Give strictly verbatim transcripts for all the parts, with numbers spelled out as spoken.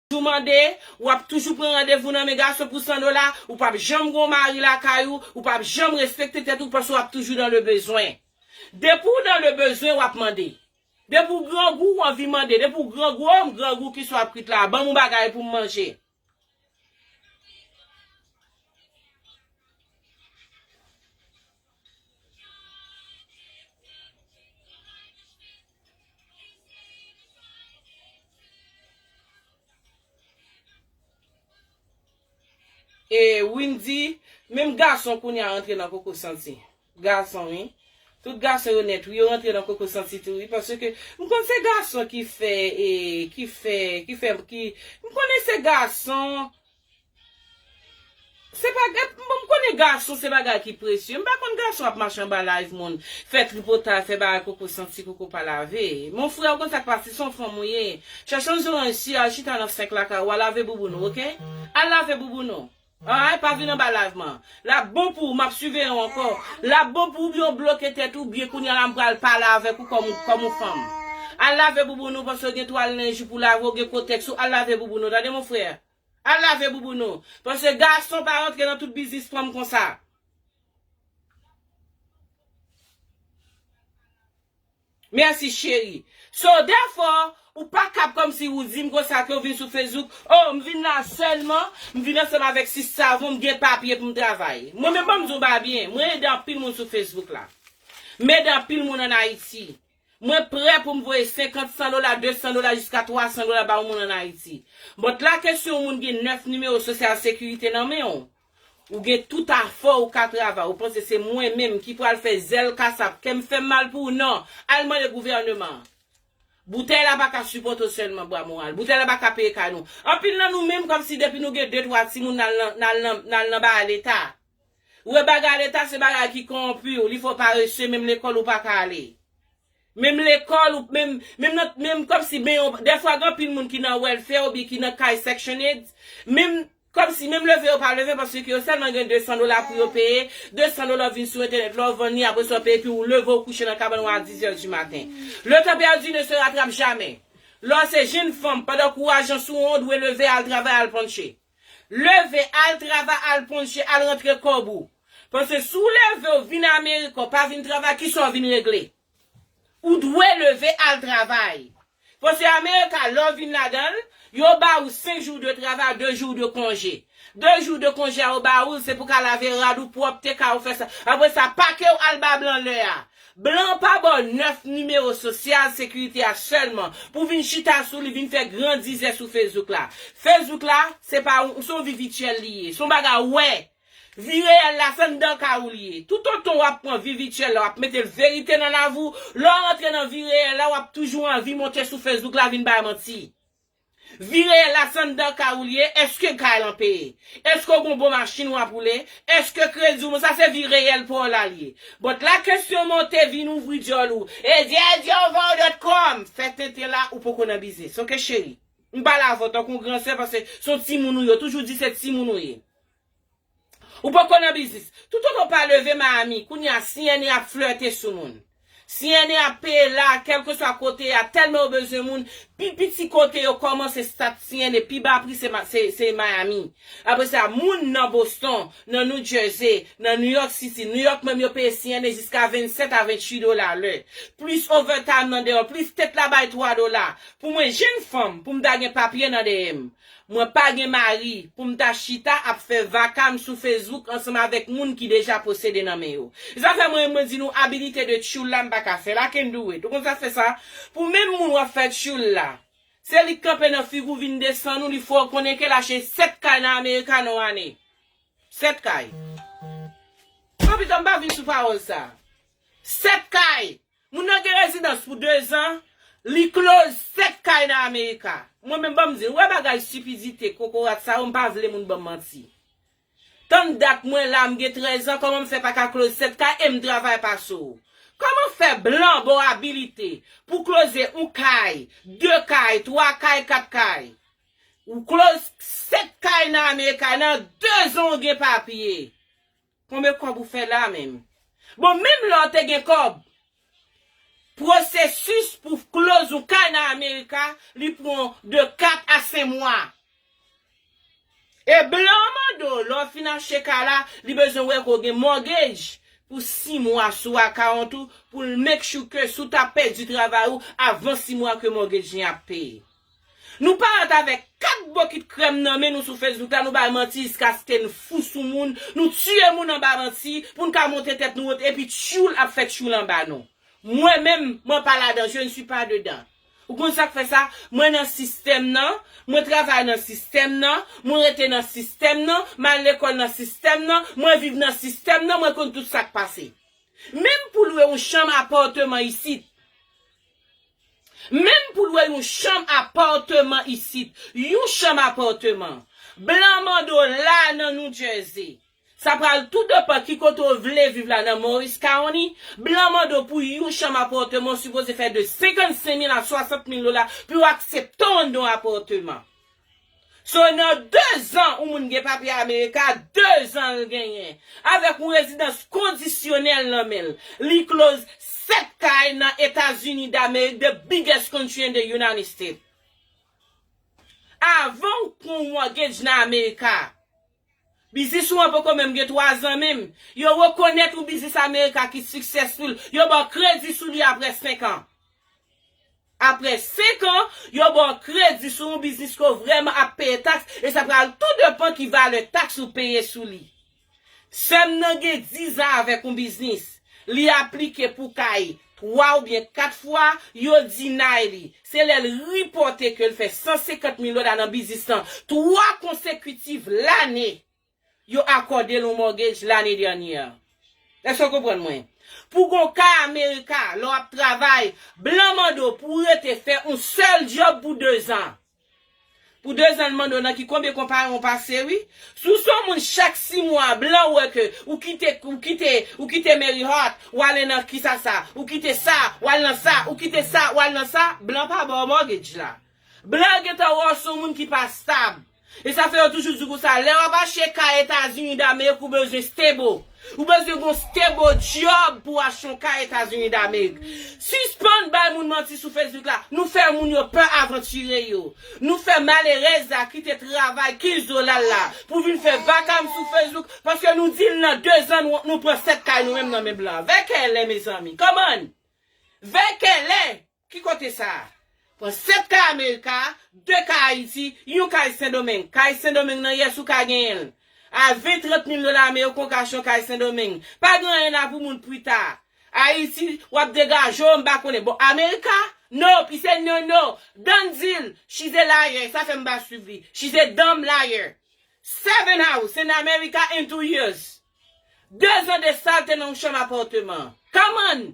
toujou mande, w ap toujou pran randevou nan men gason pou san dola, ou p ap janm gen yon mari lakay ou, ou p ap janm respekte tèt ou paske w ap toujou dans le besoin. Depi w dans le besoin, w ap mande. Depi w grangou, w anvi mande. Depi w grangou, o m grangou, kisa w ap kwit la? Ban m yon bagay pou m manje. E Windy, menm gason kounye a rantre nan koko santi. Gason, wi. Tout gason yo nèt, wi, yo rantre nan koko santi tou, wi, paske m konn se gason ki fè, e, ki fè, ki fè, ki, m konnen se gason, se pa, m, m konnen gason, se bagay ki presye. M pa konn gason ap mache anba live moun, fè tripotay, fè bagay koko santi, koko pa lave. Mon frè, ou konn sa k pase, se yon fanm ou ye. Chèche yon zoranj si, al chita nan senk lakay ou, al lave bouboun ou, oke? Al lave bouboun ou. Ay, pa vin anba live man. L ap bon pou ou, m ap siveye w ankò. L ap bon pou ou, byen w bloke tèt ou, byen kounye a la m pral pale avèk ou kòm, kòm yon fanm. Al lave bouboun ou, paske w gen twal lenj ou pou lave, w gen kotèks ou, al lave bouboun ou, tande mon frè. Al lave bouboun ou. Paske gason pa rantre nan tout biznis fanm konsa. Mèsi, cheri. So, therefore, ou pa kab kòmsi ou di m konsa ke w vin sou Facebook, oh, m vin la sèlman, m vin ansanm avèk Sis Savon, m gen papye pou m travay. Mwen menm, ban m di w bagay byen, mwen ede anpil moun sou Facebook la. M ede anpil moun ann Ayiti. Mwen prè pou m voye senkant, san dola, de san dola, jiska twa san dola ba yon moun ann Ayiti. But la kesyon, yon moun gen nèf nimewo sosyal sekirite nan men w. Ou gen tout afè w ka travay, ou panse se mwen menm ki pral fè zèl kasap, kè m fè m mal pou ou? Non, al mande gouvèneman. Boutèy la pa ka sipòte w sèlman bwa moral. Boutèy la pa ka peye kay nou. Anpil nan nou menm, kòmsi depi nou gen de twa timoun, n al nan, n al nan, n al nan bagay leta. Ou wè bagay leta, se bagay ki kòwonpi w, li fè w parese, menm lekòl ou pa ka ale. Menm lekòl, ou menm, menm nan, menm kòmsi ben, dèfwa gen anpil moun ki nan welfare oubyen ki nan kay Section eight, menm kòmsi menm leve yo pa leve paske yo sèlman gen de san dola pou yo peye, de san dola vin sou entènèt, lè w vann li, apre sa w peye, epi w leve w kouche nan kabann ou a dizè di maten. Le temps perdu ne se rattrape jamais. Lè w se jenn fanm, pandan kourajan sou ou, w dwe leve al travay, al ponche. Leve al travay, al ponche, al rantre kòb ou. Paske si w leve w vin Amerik, w pa vin travay, kisa w vin regle? Ou dwe leve al travay. Paske Amerika, lè w vin ladan l, yo ba ou senk jou de travay, de jou de konje. De jou de konje a yo ba ou, se pou ka lave rad ou, pwòpte kay ou, fè sa. Apre sa, pake w al ba blan lè a. Blan pa ba w nèf nimewo sosyal sekirite a sèlman pou vin chita sou li, vin fè grandizè sou Facebook la. Facebook la, se pa yon, se yon vi vityèl li ye. Se yon bagay wè. Vi reyèl la, se anndan kay ou li ye. Toutotan w ap pran vi vityèl la, w ap mete verite nan lavi w, lè w rantre nan vi reyèl la, w ap toujou anvi monte sou Facebook la vin bay manti. Vi reyèl la, se anndan kay ou li ye, èske kay lan peye? Èske w gen bon machin w ap woule? Èske kredi w bon? Sa se vi reyèl pa w la li ye. But la kesyon monte vin ouvri dyòl ou. E dyè dyè w vè w dòt kòm. Fè tenten la, ou poko nan biznis. Oke, cheri? M pale avè w tankou yon gran sè paske se yon timoun ou ye. Toujou di se timoun ou ye. Ou poko nan biznis. Toutotan w pa leve Miami, kounye a C N A ap flète sou moun. C N A ap peye la, kèlkeswa kote a, tèlman yo bezwen moun, pi piti kote yo kòmanse stat C N A, pi ba pri se, se, se Miami. Apre sa, moun nan Boston, nan New Jersey, nan New York City, New York menm yo peye C N A jiska vennsèt a venntuit dola lè. Plis overtime nan deyò, plis tèt la bay twa dola. Pou mwen, jenn fanm, pou m ta gen papye nan dèyè m. Mwen pa gen mari pou m ta chita ap fè vaka m sou Facebook ansanm avèk moun ki deja posede nan men yo. Se sa fè mwen, mwen di nou abilite de tchoul la m pa ka fè l. I can do it. Ou konn sa fè sa? Pou menm moun w ap fè tchoul la. Se li k kanpe nan figi w vin desann ou, li fè w konnen ke l achte sèt kay nan Amerika nan yon ane. Sèt kay. Anpita m pa vin sou pawòl sa. Sèt kay. Moun nan gen rezidans pou dezan, li close sèt kay nan Amerika. Mwen menm, ban m di, ou wè bagay stipidite, kokorat sa yo, m pa vle moun ban m manti. Tann dat mwen la, m gen trèz an, kòman m fè pa ka close sèt kay e m travay pase w? Kòman fè blan ba w abilite pou close yon kay, de kay, twa kay, kat kay? Ou close sèt kay nan Amerika, nan dezan w gen papye. Konbyen kòb ou fè la menm? Bon, menm lè w te gen kòb, pwosesis pou close yon kay nan Amerika, li pran de kat a senk mwa. E blan mande w, lè w fin achte kay la, li bezwen wè ke w gen mortgage pou sis mwa sou account ou, pou l make sure ke si w ta pèdi travay ou, avan sis mwa ke mortgage li ap peye. Nou parèt avèk kat bokit krèm nan men nou sou Facebook la, nou bay manti jiskaske n fou sou moun, nou tiye moun anba manti pou n ka monte tèt nou wot, epi tchoul ap fè tchoul anba nou. Mwen menm, mwen pa ladan, je ne suis pas dedans. Ou konn sa k fè sa? Mwen nan sistèm nan, mwen travay nan sistèm nan, mwen rete nan sistèm nan, m al lekòl nan sistèm nan, mwen viv nan sistèm nan, mwen konn tout sa k pase. Menm pou lwe yon chanm apatman isit, menm pou lwe yon chanm apatman isit, yon chanm apatman, blan mande w la nan New Jersey. Sa pral tou depan ki kote w vle viv la nan Morris County, blan mande w pou yon chanm apatman, w sipoze fè de senkannsenk mil a swasant mil dola pou yo aksepte w anndan yon apatman. So, nan dezan, yon moun gen papye Amerika, dezan l genyen, avèk yon rezidans kondisyonèl nan men l. Li close sèt kay nan Etazini Damerik, the biggest country in the United States. Avan w pran yon mortgage nan Amerika, biznis ou an poko menm gen twa zan menm. Yo rekonèt yon biznis Amerika ki successful, yo ba w kredi sou li apre senk an. Apre senk an, yo ba w kredi sou yon biznis ke w vrèman ap peye taks, e sa pral tou depan ki valè taks ou peye sou li. Sè m nan gen diz an avèk yon biznis. Li aplike pou kay twa oubyen kat fwa, yo deny li. Se lè l ripòte ke l fè san senkant mil dola nan biznis lan twa konsekitiv lane, yo akòde l yon mortgage lane dènyè. Èske w konprann mwen? Pou gon kay Amerika, lè w ap travay, blan mande w pou w rete fè yon sèl djòb pou dezan. Pou dezan, l mande w nan ki konbyen konpayi w pase, wi. Si w se yon moun chak sis mwa, blan wè ke ou kite, ou kite, ou kite Marriott, w ale nan kisa sa, ou kite sa, w al nan sa, ou kite sa, w al nan sa, blan pa ba w mortgage la. Blan gentan wè w se yon moun ki pa stab. E sa fè yo toujou di konsa, lè w ap achte kay Etazini Damerik, ou bezwen stable. Ou bezwen gon stable djòb pou w achte yon kay Etazini Damerik. Sispann bay moun manti sou Facebook la. Nou fè moun yo pè avantire yo. Nou fè malerèz la kite travay kenz dola l la pou vin fè vakam sou Facebook, paske nou di l nan dezan nou, nou pran sèt kay nou menm nan men blan. Vè kèlè, mezanmi. Kòman? Vè kèlè? Ki kote sa? Pran sèt kay Amerika, de kay Ayiti, yon kay Sendomeng. Kay Sendomeng nan yès ou ka genyen l. A ven, trant mil dola ameriken, ou ka achte yon kay Sendomeng. Pa gen anyen la pou moun pita. Ayiti, w ap degaje w, m pa konnen. Bon, Amerika? Nope, he said no, no. Done deal. She's a liar. Sa fè m pa swiv li. She's a dumb liar. Seven house in America in two years. Dezan de sa l te nan yon chanm apatman. Come on!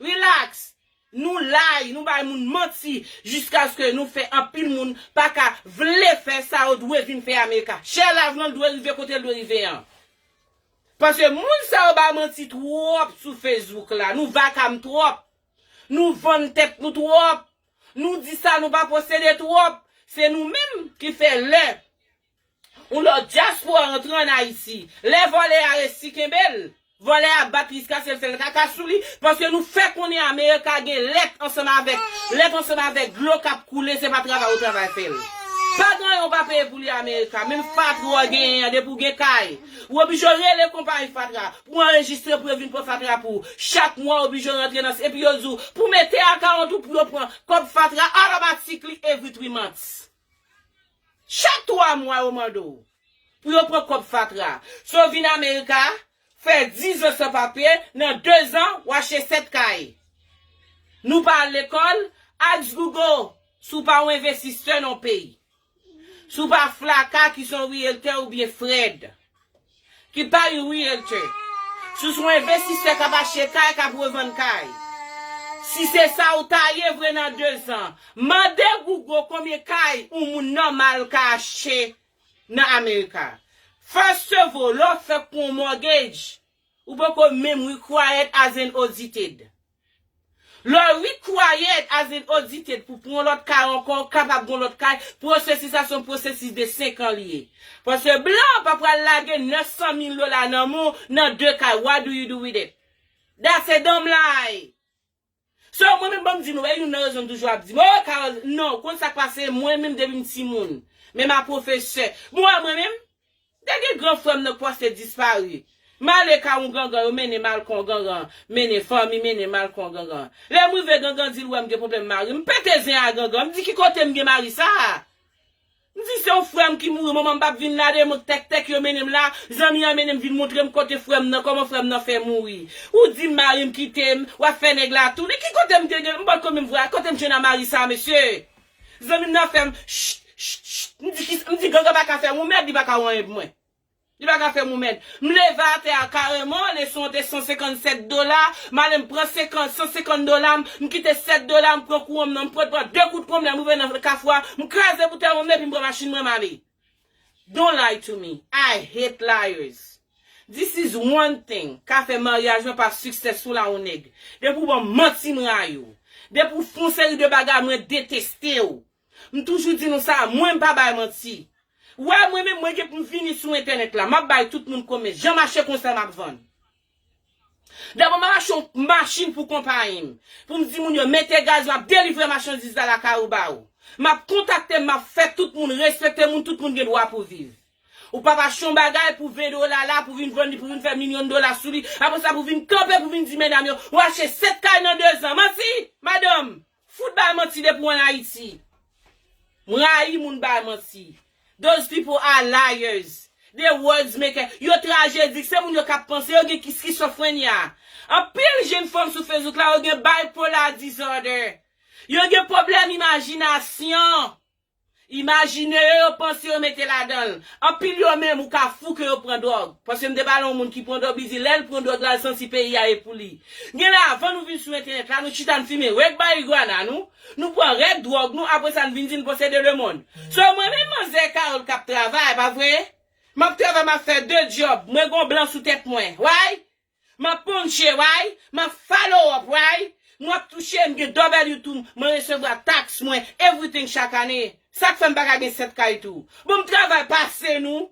Relax. Nou lay, nou bay moun manti jiskaske nou fè anpil moun pa ka vle fè sa yo dwe vin fè Amerika. Share live lan dwe rive kote l dwe rive an. Paske moun sa yo bay manti twòp sou Facebook la. Nou vakam twòp. Nou vann tèt nou twòp. Nou di sa nou pa posede twòp. Se nou menm ki fè lè yon lòt dyaspora rantre ann Ayiti. Lè vòlè a resi kenbe l, vòlè a bat li jiskaske l fè l kaka sou li, paske nou fè konnen Amerika gen lèt ansanm avèk, lèt ansanm avèk dlo k ap koule, se pa travay ou travay fè l. Pa gen anyen ou pa peye pou li Amerika, menm fatra w genyen an, depi w gen kay, ou oblije rele konpayi fatra pou anrejistre pou yo vin pran fatra pou ou. Chak mwa, ou oblije rantre nan, epi yo di w, pou mete akawont ou, pou yo pran kòb fatra automatically every three months. Chak twa mwa yo mande w pou yo pran kòb fatra. So w vin Amerika, fè diz an san papye, nan dezan, w achte sèt kay. Nou pa al lekòl, ask Google si w pa yon envestisè nan yon peyi. Si w pa Flaka ki se yon realtor oubyen Fred ki pa yon realtor. Si w se yon envestisè k ap achte kay, k ap revann kay. Si se sa w ta ye vre nan dezan, mande Google konbyen kay yon moun nòmal ka achte nan Amerika. First of all, lè w fèk pran yon mortgage, ou poko menm required as an audited. Lè w required as an audited pou pran yon lòt kay ankò, w kapab gen yon lòt kay, pwosesis la se yon pwosesis de senk an li ye. Paske blan pa pral lage nèf san mil dola nan men w nan de kay. What do you do with it? That's a dumb lie. So, mwen menm, ban m di nou, e youn nan rezon m toujou ap di, mwen, o, Carol, non, ou konn sa k pase, mwen menm, depi m timoun, menm a pwofesè, mwen, mwen menm, Te gen gran frè m nan k pòste dispari. M ale kay yon gangan, yo mennen m al kon gangan, mennen fanmi, mennen m al kon gangan. Lè m rive, gangan di l wè m gen pwoblèm mari m, m pete zen a gangan, m di ki kote m gen mari sa a? M di se yon frè m ki mouri, manman m p ap vin la, de moun tèk tèk yo mennen m la, zanmi an mennen m vin montre m kote frè m nan, kòman frè m nan fè mouri. Ou di m mari m kite m, w ap fè nèg la toule, ki kote m te gen, m bòt konbyen m vwa, kote m jwenn a mari sa a, mesye? Zanmi m nan fè m, ch, ch, ch, m di, ki- m di gangan pa ka fè m yon mèd, li pa ka wè anyen pou mwen. Li pa ka fè m yon mèd. M leve atè a kareman, leson an te san senkann sèt dola, m ale m pran senkant, san senkann dola, m, m kite sèt dola, m pran kouran m nan, m pran, pran de kout kouran m nan, m rive nan kafou a, m kraze boutèy mwen, epi m pran machin mwen, m ale. Don't lie to me. I hate liars. This is one thing ka fè maryaj mwen pa successful a yon nèg. Depi w ban m manti, m rayi w. Depi w fè yon seri de bagay, mwen deteste w. M toujou di nou sa, mwen m pa bay manti. Wè, mwen menm, mwen gen pou m vini sou entènèt la, m ap bay tout moun komès. Jan mache konsa, m ap vann. Dabò, m ap achte yon machin pou konpayi m. Pou m di moun yo, mete gaz, m ap delivre machandiz la lakay ou ba ou. M ap kontakte m, m ap fè tout moun respekte moun, tout moun gen dwa pou viv. Ou p ap achte yon bagay pou ven dola la, pou vin vann li, pou vin fè milyon dola sou li. Apre sa, pou vin kanpe, pou vin di medam yo, ou achte sèt kay nan de zan. Manti, madanm! Fout bay manti depi w ann Ayiti. M rayi moun bay manti. Those people are liars. They words maker. Yo trajedik. Se moun yo k ap panse. Yo gen ki- skizofrenya. Anpil jenn fanm sou Facebook la, yo gen bipolar disorder. Yo gen pwoblèm imajinasyon. Imajine yo, yo panse yo mete ladan l. Anpil yo menm, ou ka fou ke yo pran dwòg. Paske m te pale yon moun ki pran dwòg, li di lè l pran dwòg la, l santi peyi a e pou li. Gen lè avan nou vin sou entènèt la, nou chita n fimen règ marigwana nou, nou pran règ dwòg nou, apre sa n vin di n posede lemonn. So mwen menm manzè Carole k ap travay, pa vre? M ap travay, m ap fè de djòb, mwen gon blan sou tèt mwen, why? M ap ponche, why? M ap follow up, why? Mwen ap touche, m gen W two, mwen resevwa taks mwen, everything chak ane. Sa k fè m pa ka gen sèt kay tou? Bon, m travay pase nou.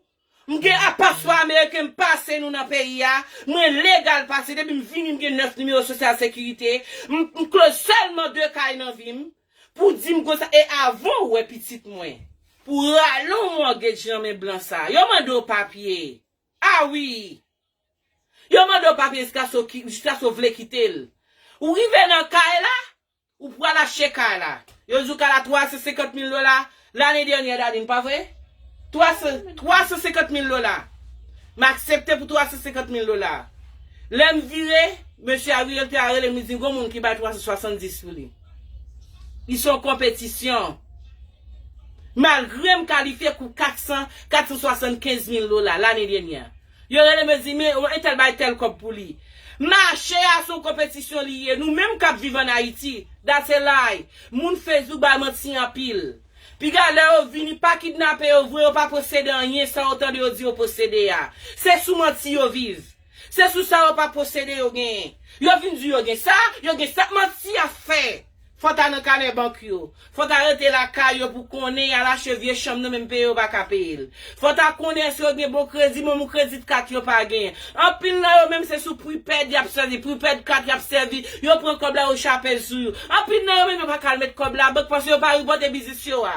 M gen a paspo ameriken, m pase nou nan peyi a. Mwen legal pase, depi m vini, m gen nèf nimewo sosyal sekirite. M, m close sèlman de kay nan vi m. Pou di m konsa, e avan ou wè pitit mwen, pou rale yon mortgage nan men blan sa, yo mande w papye. Ah wi! Yo mande w papye jiskaske w ki- jiskaske w vle kite l. Ou rive nan kay la, ou pral achte kay la. Yo di w kay la twa san senkant mil dola lane dènyè, Dadin, pa vre? Twa san, twa san senkant mil dola. M aksepte pou twa san senkant mil dola. Lè m vire, mesye a, riyèltè a rele m, li di gon moun ki bay twa san swasanndis pou li. Li se yon konpetisyon. Malgre m kalifye pou kat san, kat san swasannkenz mil dola lane dènyè. Yo rele m, yo di, men entèl bay tèl kòb pou li. Mache a se yon konpetisyon li ye. Nou menm k ap viv ann Ayiti, that's a lie. Moun Facebook bay manti anpil. Piga lè yo vini, pa kidnape yo vre, yo pa posede anyen, sa yo tande yo di yo posede a. Se sou manti yo viv. Se sou sa yo pa posede yo genyen. Yo vin di yo gen sa, yo gen sa, manti y ap fè. Fò ta nan kanè bank yo. Fò ta rete lakay yo pou konnen y al achte vye chanm nan, menm peye yo pa ka peye l. Fò ta konnen èske yo gen bon kredi, menm yon kredi kat yo pa genyen. Anpil nan yo menm se sou prepaid y ap sèvi, prepaid kat y ap sèvi. Yo pran kòb la, yo chape l sou yo. Anpil nan yo menm yo pa ka al met kòb la bank paske yo pa repòte biznis yo a.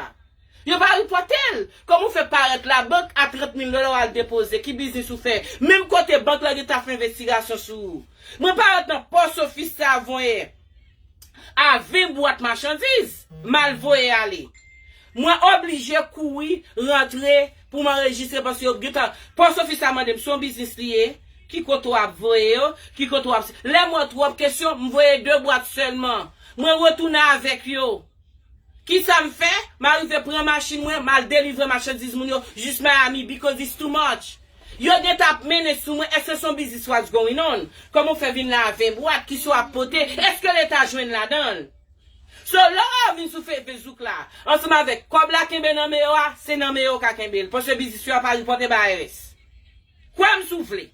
Yo pa repòte l. Kòman w fè parèt labank a trant mil dola w al depoze? Ki biznis ou fè? Menm kote bank la gentan ap fè envestigasyon sou ou. Mwen parèt nan pòs ofis sa avanyè a ven bwat machandiz m al voye ale. Mwen oblije kouri rantre pou m anrejistre paske yo gentan, pòs ofis la mande m se yon biznis li ye, ki kote w ap voye yo, ki kote w ap. Lè m wè twòp kesyon, m voye de bwat sèlman. Mwen retounen avèk yo. Kisa m fè? M arive pran machin mwen, m al delivre machandiz moun yo jis Miami because it's too much. Yo gentan ap mennen sou mwen, èske se yon biznis what's going on? Kòman w fè vin la a ven bwat? Kisa w ap pote? Èske leta jwenn ladan l? So, lè w vin sou Facebook la, ansanm avèk kòb la kenbe nan men yo a, se nan men yo w ka kenbe l. Paske biznis yo a pa repòte ba I R S. Kwè m si w vle.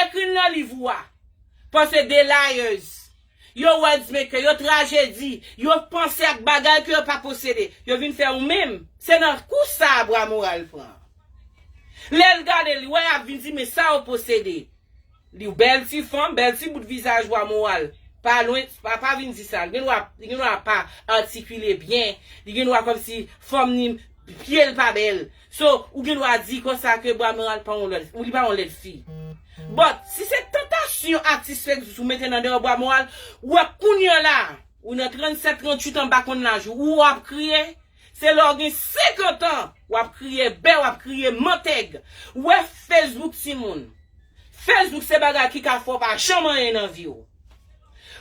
Ekri l nan liv ou a. Paske they liars. Yo words maker, yo trajedi, yo panse ak bagay ke yo pa posede. Yo vin fè ou menm. Se nan kou sa a bwa moral pran. Lè l gade, li wè y ap vin di, men sa w posede. Li w bèl ti fanm, bèl ti bout vizaj bwa moral. Pa lwen, pa, pa vin di sa. Li gen dwa, li gen dwa pa atikile byen. Li gen dwa kòmsi fòm ni pye l pa bèl. So, ou gen dwa di konsa ke Bwa Moral pa yon lòt, ou li pa yon lòt fi. But, si se tantasyon atis Facebook ou mete nan deyò Bwa Moral, ou wè kounye a la, ou nan trannsèt, tranntuit an, m pa konn laj ou, ou ap kriye, se lè w gen senkant an, w ap kriye bè, w ap kriye mantèg. Ou wè Facebook timoun. Facebook se bagay ki ka fè w pa janm anyen nan vi w.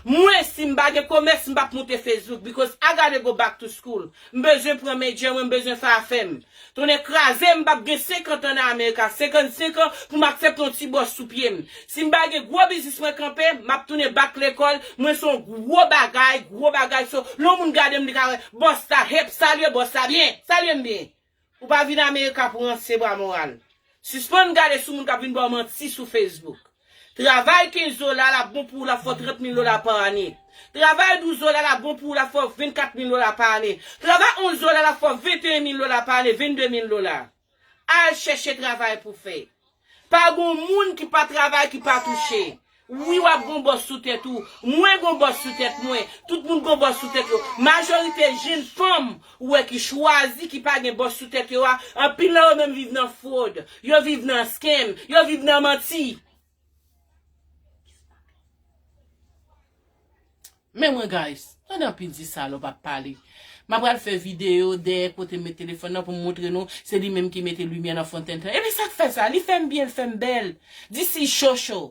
Mwen, si m pa gen komès, m p ap moute Facebook, because I gotta go back to school. M bezwen pran major mwen, m bezwen fè afè m. Tonnè kraze m, m p ap gen senkant an nan America, senkannsenk an, pou m aksepte yon ti bòs sou pye m. Si m pa gen gwo biznis mwen kanpe, m ap tounen back lekòl, mwen se yon gwo bagay, gwo bagay, so, lè yon moun gade m, li ka wè, bòs la, hep, salye bòs la byen, salye m byen. Ou pa vin America pou ranse Bwa Moral. Sispann gade sou moun k ap vin ba w manti sou Facebook. Travay kenz dola, l ap bon pou ou, l ap fè w trant mil dola pa ane. Travay douz dola, l ap bon pou ou, l ap fè w vennkat mil dola pa ane. Travay onz dola, l ap fè w venteyen mil dola pa ane, vennde mil dola. Al chèche travay pou fè. Pa gon moun ki pa travay, ki pa touche. Wi, w ap gon bòs sou tèt ou. Mwen gon bòs sou tèt mwen. Tout moun gon bòs sou tèt yo. Majorite jenn fanm ou wè ki chwazi, ki pa gen bòs sou tèt yo a, anpil nan yo menm viv nan fwod. Yo viv nan scam. Yo viv nan manti. Men mwen, guys, tande anpil di salòp ap pale. M ap pral fè videyo dèyè kote m met telefòn nan pou m montre nou se li menm ki mete limyè nan fontenn tan. Epi sa k fè sa? Li fè m byen, li fè m bèl. Disi chocho.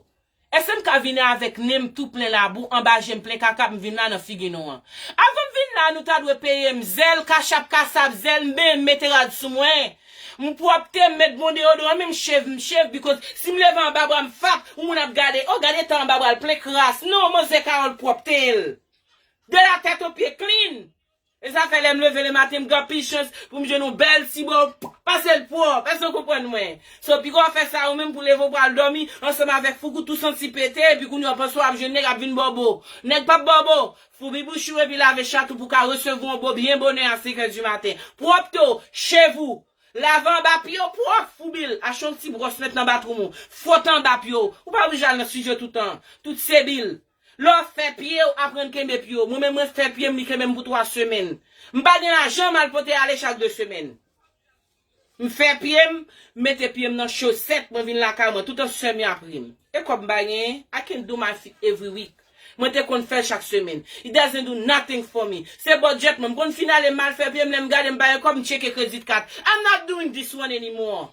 Èske m ka vini avèk nen m tou plen labou, anba je m plen kaka, m vin la nan figi nou an? Avan m vin la, nou ta dwe peye m zèl, kachap, kasap, zèl, men m mete rad sou mwen. M pwòpte, m met bon deyodoran, men m shave, m shave, because si m leve anba bra m fap, yon moun ap gade, oh, gade tan anba bra l plen kras. Non, manzè Carole pwòpte l. De la tèt o pye clean. E sa fè lè m leve lematen, m gen anpil chans pou m jwenn yon bèl ti bò, pase l pwòp. Èske w konprann mwen? So, piko w ap fè sa ou menm pou leve w pral dòmi ansanm avèk foukoutou santi pete, epi kounye a w panse w ap jwenn nèg ap vin bòbo. Nèg p ap bòbo. Foubi bouch ou epi lave chat ou pou w ka resevwa yon bo byen bonè a senk è di maten. Pwòpte w, shave ou. Lave anba pye w pwòp, foubi l. Achte yon ti bwòs, met nan batwoumo. Fwote anba pye w. Ou pa oblije al nan estidyo toutan. Tout se bil. Lè w ap fè pye w, aprann kenbe pye w. Mwen menm, mwen fè pye m, li kenbe m pou twa semèn. M pa gen lajan m al pote ale chak de semèn. M fè pye m, m mete pye m nan chosèt, mwen vin lakay mwen, toutan sè m yo ap ri m. E kòb m pa genyen, I can do my feet every week. Mwen te konn fè l chak semèn. It doesn't do nothing for me. Se budget mwen. M konn fin ale m al fè pye m, lè m gade m pa gen kòb, m tcheke credit card. I'm not doing this one anymore.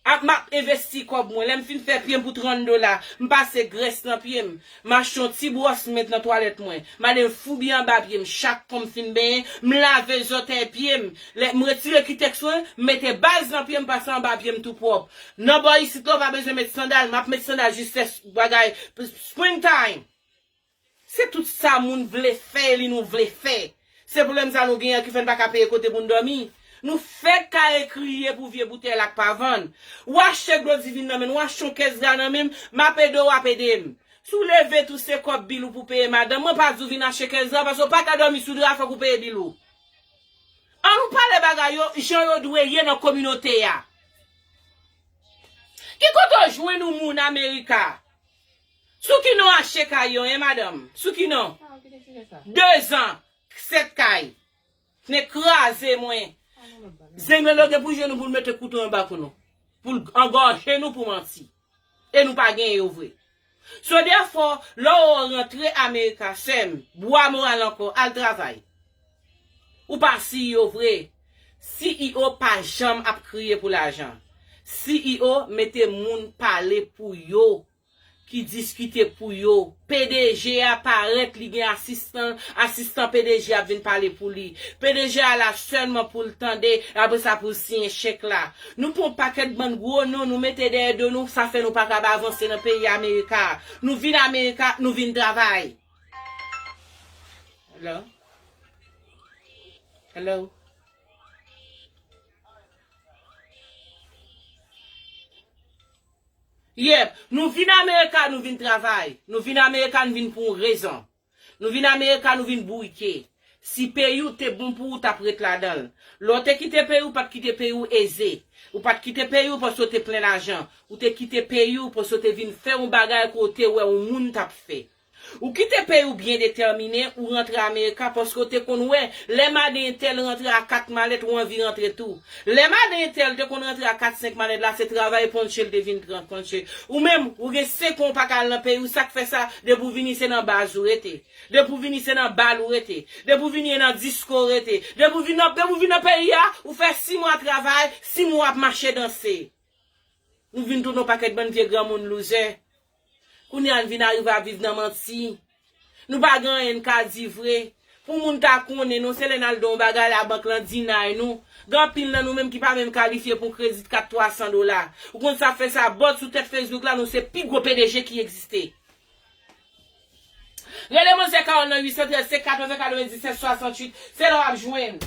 Ap, m ap envesti kòb mwen. Lè m fin fè pye m pou trant dola, m pase grès nan pye m. M achte yon ti bwòs, m met nan twalèt mwen. M ale m foubi anba pye m. Chak fwa m fin benyen, m lave zòtèy pye m. Lè m retire kitèks mwen, m mete baz nan pye m, pase anba pye m tou pwòp. Nan bò isit la, w pa bezwen met sandal. M ap met sandal jis lè s-, bagay, springtime. Se tout sa moun vle fè, e li nou vle fè. Se pwoblèm sa nou genyen ki fè n pa ka peye kote pou n dòmi. Nou fèk kare kriye pou vye boutèy la k pa vann. W achte dlo divin nan men n, w achte yon kès dra nan men m, m ap ede w, w ap ede m. Si w leve tou se kòb bil ou pou peye madanm, mwen pa di w vin achte kès dra, paske w pa ka dòmi sou dra, fòk ou peye bil ou. An nou pale bagay yo jan yo dwe ye nan kominote a. Ki kote w jwenn yon moun Amerika? Sou ki non achte kay yo, en, madanm? Sou ki non? Dezan, sèt kay. Nèg kraze mwen. Zenglendo gen pou jwenn nou pou l mete kouto anba kou nou. Pou l angòje nou pou manti. E nou pa genyen yo vre. So, therefore, lè w rantre Amerika, sè m, bwa moral ankò, al travay. Ou pa C E O vre. C E O pa janm ap kriye pou lajan. C E O mete moun pale pou yo, ki diskite pou yo. P D G a parèt, li gen asistan, asistan P D G ap vin pale pou li. P D G a la sèlman pou l tande, apre sa pou l siyen chèk la. Nou pran yon pakèt bann gwo non, nou mete dèyè do nou, sa fè nou pa kab avanse nan peyi Amerika. Nou vin Amerika, nou vin travay. Hello? Hello? Yep, nou vin Amerika, nou vin travay. Nou vin Amerika, nou vin pou yon rezon. Nou vin Amerika, nou vin bourike. Si peyi w te bon pou ou, w t ap ret ladan l. Lè w te kite peyi w, w pa t kite peyi w eze. Ou pa t kite peyi w paske w te plen lajan. Ou te kite peyi w paske w te vin fè yon bagay ke w te wè yon moun t ap fè. Ou kite peyi w byen detèmine, ou rantre Amerika paske w te konn wè, lè madan entèl rantre a kat malèt, ou anvi rantre tou. Lè madan entèl te konn rantre a kat, senk malèt la, se travay ponche l te vin pran ponche. Ou menm, ou gen senk an ou pa ka al nan peyi w, sa k fè sa, depi w vini se nan baz ou rete. Depi w vini se nan bal ou rete. Depi w vini e nan disko ou rete. Depi w vin nan, depi w vin nan peyi a, ou fè sis mwa travay, sis mwa w ap mache danse. Nou vin tounen yon pakèt bann vye granmoun louzè. Kounye a n vin arive ap viv nan manti. Nou pa gen anyen n ka di vre. Pou moun ta konnen nou, se lè n al do yon bagay labank lan dinay nou. Gen anpil nan nou menm ki pa menm kalifye pou kredi kat twa san dola. Ou konn sa fè sa bòt sou tèt Facebook la, nou se pi gwo P D G ki egziste. Rele manzè Carole nan uit san trèz, senk katreven, katrevendiset, swasanntuit. Se la w ap jwenn.